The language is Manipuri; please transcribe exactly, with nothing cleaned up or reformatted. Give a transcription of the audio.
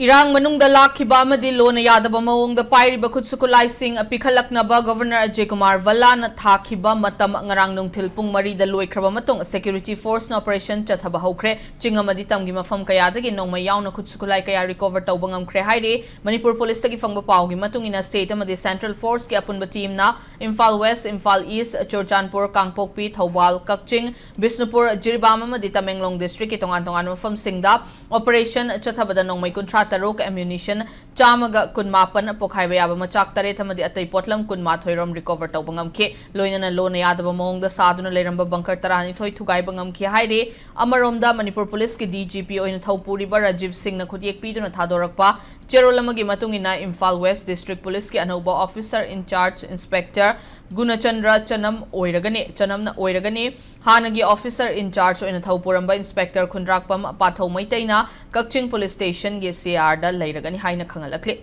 ꯏꯔꯥꯡ ꯃꯅꯨꯡꯗ ꯂꯥꯛꯈꯤꯕ ꯑꯃꯗꯤ ꯂꯣꯅ ꯌꯥꯗꯕ ꯃꯑꯣꯡꯗ ꯄꯥꯏꯔꯤꯕ ꯈꯨꯠꯁꯨ ꯈꯨꯠꯂꯥꯏꯁꯤꯡ ꯄꯤꯈꯠꯂꯛꯅꯕ ꯒꯣꯚꯔꯅꯔ ꯑꯖꯦ ꯀꯨꯃꯥꯔ ꯚꯜꯂꯥꯅ ꯊꯥꯈꯤꯕ ꯃꯇꯝ ꯉꯔꯥꯡ ꯅꯨꯡꯊꯤꯜ ꯄꯨꯡ ꯃꯔꯤꯗ ꯂꯣꯏꯈ꯭ꯔꯕ ꯃꯇꯨꯡ, ꯁꯦꯀ꯭ꯌꯨꯔꯤꯇꯤ ꯐꯣꯔꯁꯅ ꯑꯣꯄꯔꯦꯁꯟ ꯆꯠꯊꯕ ꯍꯧꯈ꯭ꯔꯦ꯫ ꯆꯤꯡ ꯑꯃꯗꯤ ꯇꯝꯒꯤ ꯃꯐꯝ ꯀꯌꯥꯗꯒꯤ ꯅꯣꯡꯃꯩ ꯌꯥꯎꯅ ꯈꯨꯠꯁꯨ ꯈꯨꯠꯂꯥꯏ ꯀꯌꯥ ꯔꯤꯀꯣꯚꯔ ꯇꯧꯕ ꯉꯝꯈ꯭ꯔꯦ ꯍꯥꯏꯔꯤ꯫ ꯃꯅꯤꯄꯨꯔ ꯄꯨꯂꯤꯁꯇꯒꯤ ꯐꯪꯕ ꯄꯥꯎꯒꯤ ꯃꯇꯨꯡ ꯏꯟꯅ, ꯁ꯭ꯇꯦꯠ ꯑꯃꯗꯤ ꯁꯦꯟꯇ꯭ꯔꯦꯜ ꯐꯣꯔꯁꯀꯤ ꯑꯄꯨꯟꯕ ꯇꯤꯝꯅ ꯏꯝꯐꯥꯜ ꯋꯦꯁ, ꯏꯝꯐꯥꯜ ꯏꯁ, ꯆꯨꯔꯆꯥꯟꯄꯨꯔ, ꯀꯥꯡꯄꯣꯛꯄꯤ, ꯊꯧꯕꯥꯜ, ꯀꯛꯆꯤꯡ, ꯕꯤꯁꯅꯨꯄꯨꯔ, ꯖꯤꯔꯤꯕꯥꯝ ꯑꯃꯗꯤ ꯇꯃꯦꯡꯂꯣꯡ ꯗꯤꯁꯇ꯭ꯔꯤꯛꯀꯤ ꯇꯣꯉꯥꯟ ꯇꯣꯉꯥꯟꯕ ꯃꯐꯝꯁꯤꯡꯗ ꯑꯣꯄꯔꯦꯁꯟ ꯆꯠꯊꯕꯗ ꯅꯣꯡꯃꯩ ꯀꯨꯟꯊ꯭ꯔꯥ ꯇꯔꯨꯛ, ꯑꯦꯃ꯭ꯌꯨꯅꯤꯁꯟ ꯆꯥꯝꯃꯒ ꯀꯨꯟꯃꯥꯄꯟ, ꯄꯣꯈꯥꯏꯕ ꯌꯥꯕ ꯃꯆꯥꯛ ꯇꯔꯦꯠ ꯑꯃꯗꯤ ꯑꯇꯩ ꯄꯣꯠꯂꯝ ꯀꯨꯟꯃꯥꯊꯣꯏ ꯔꯣꯝ ꯔꯤꯀꯣꯚꯔ ꯇꯧꯕ ꯉꯝꯈꯤ꯫ ꯂꯣꯏꯅꯅ ꯂꯣꯟꯅ ꯌꯥꯗꯕ ꯃꯑꯣꯡꯗ ꯁꯥꯗꯨꯅ ꯂꯩꯔꯝꯕ ꯕꯪꯀꯔ ꯇꯔꯥꯅꯤꯊꯣꯏ ꯊꯨꯒꯥꯏꯕ ꯉꯝꯈꯤ ꯍꯥꯏꯔꯤ꯫ ꯑꯃꯔꯣꯝꯗ, ꯃꯅꯤꯄꯨꯔ ꯄꯨꯂꯤꯁꯀꯤ ꯗꯤ ꯖꯤ ꯄꯤ ꯑꯣꯏꯅ ꯊꯧ ꯄꯨꯔꯤꯕ ꯔꯥꯖꯤꯕ ꯁꯤꯡꯅ ꯈꯨꯠꯌꯦꯛ ꯄꯤꯗꯨꯅ ꯊꯥꯗꯣꯔꯛꯄ ꯆꯦꯔꯣꯜ ꯑꯃꯒꯤ ꯃꯇꯨꯡ ꯏꯟꯅ, ꯏꯝꯐꯥꯜ ꯋꯦꯁ ꯗꯤꯁꯇ꯭ꯔꯤꯛ ꯄꯨꯂꯤꯁꯀꯤ ꯑꯅꯧꯕ ꯑꯣꯐꯤꯁꯔ ꯏꯟꯆꯥꯔꯖ ꯏꯟꯁꯄꯦꯛꯇꯔ ꯒꯨꯅꯆꯟꯗ꯭ꯔ ꯆꯅꯝ ꯑꯣꯏꯔꯒꯅꯤ, ꯆꯅꯝꯅ ꯑꯣꯏꯔꯒꯅꯤ꯫ ꯍꯥꯟꯅꯒꯤ ꯑꯣꯐꯤꯁꯔ ꯏꯟꯆꯥꯔꯖ ꯑꯣꯏꯅ ꯊꯧ ꯄꯨꯔꯝꯕ inspector Khundrakpam ꯄꯥꯊꯧ ꯃꯩꯇꯩꯅ Kakching police ꯁ꯭ꯇꯦꯁꯟꯒꯤ C I ꯑꯥꯔꯗ ꯂꯩꯔꯒꯅꯤ ꯍꯥꯏꯅ ꯈꯪꯍꯜꯂꯛꯂꯤ꯫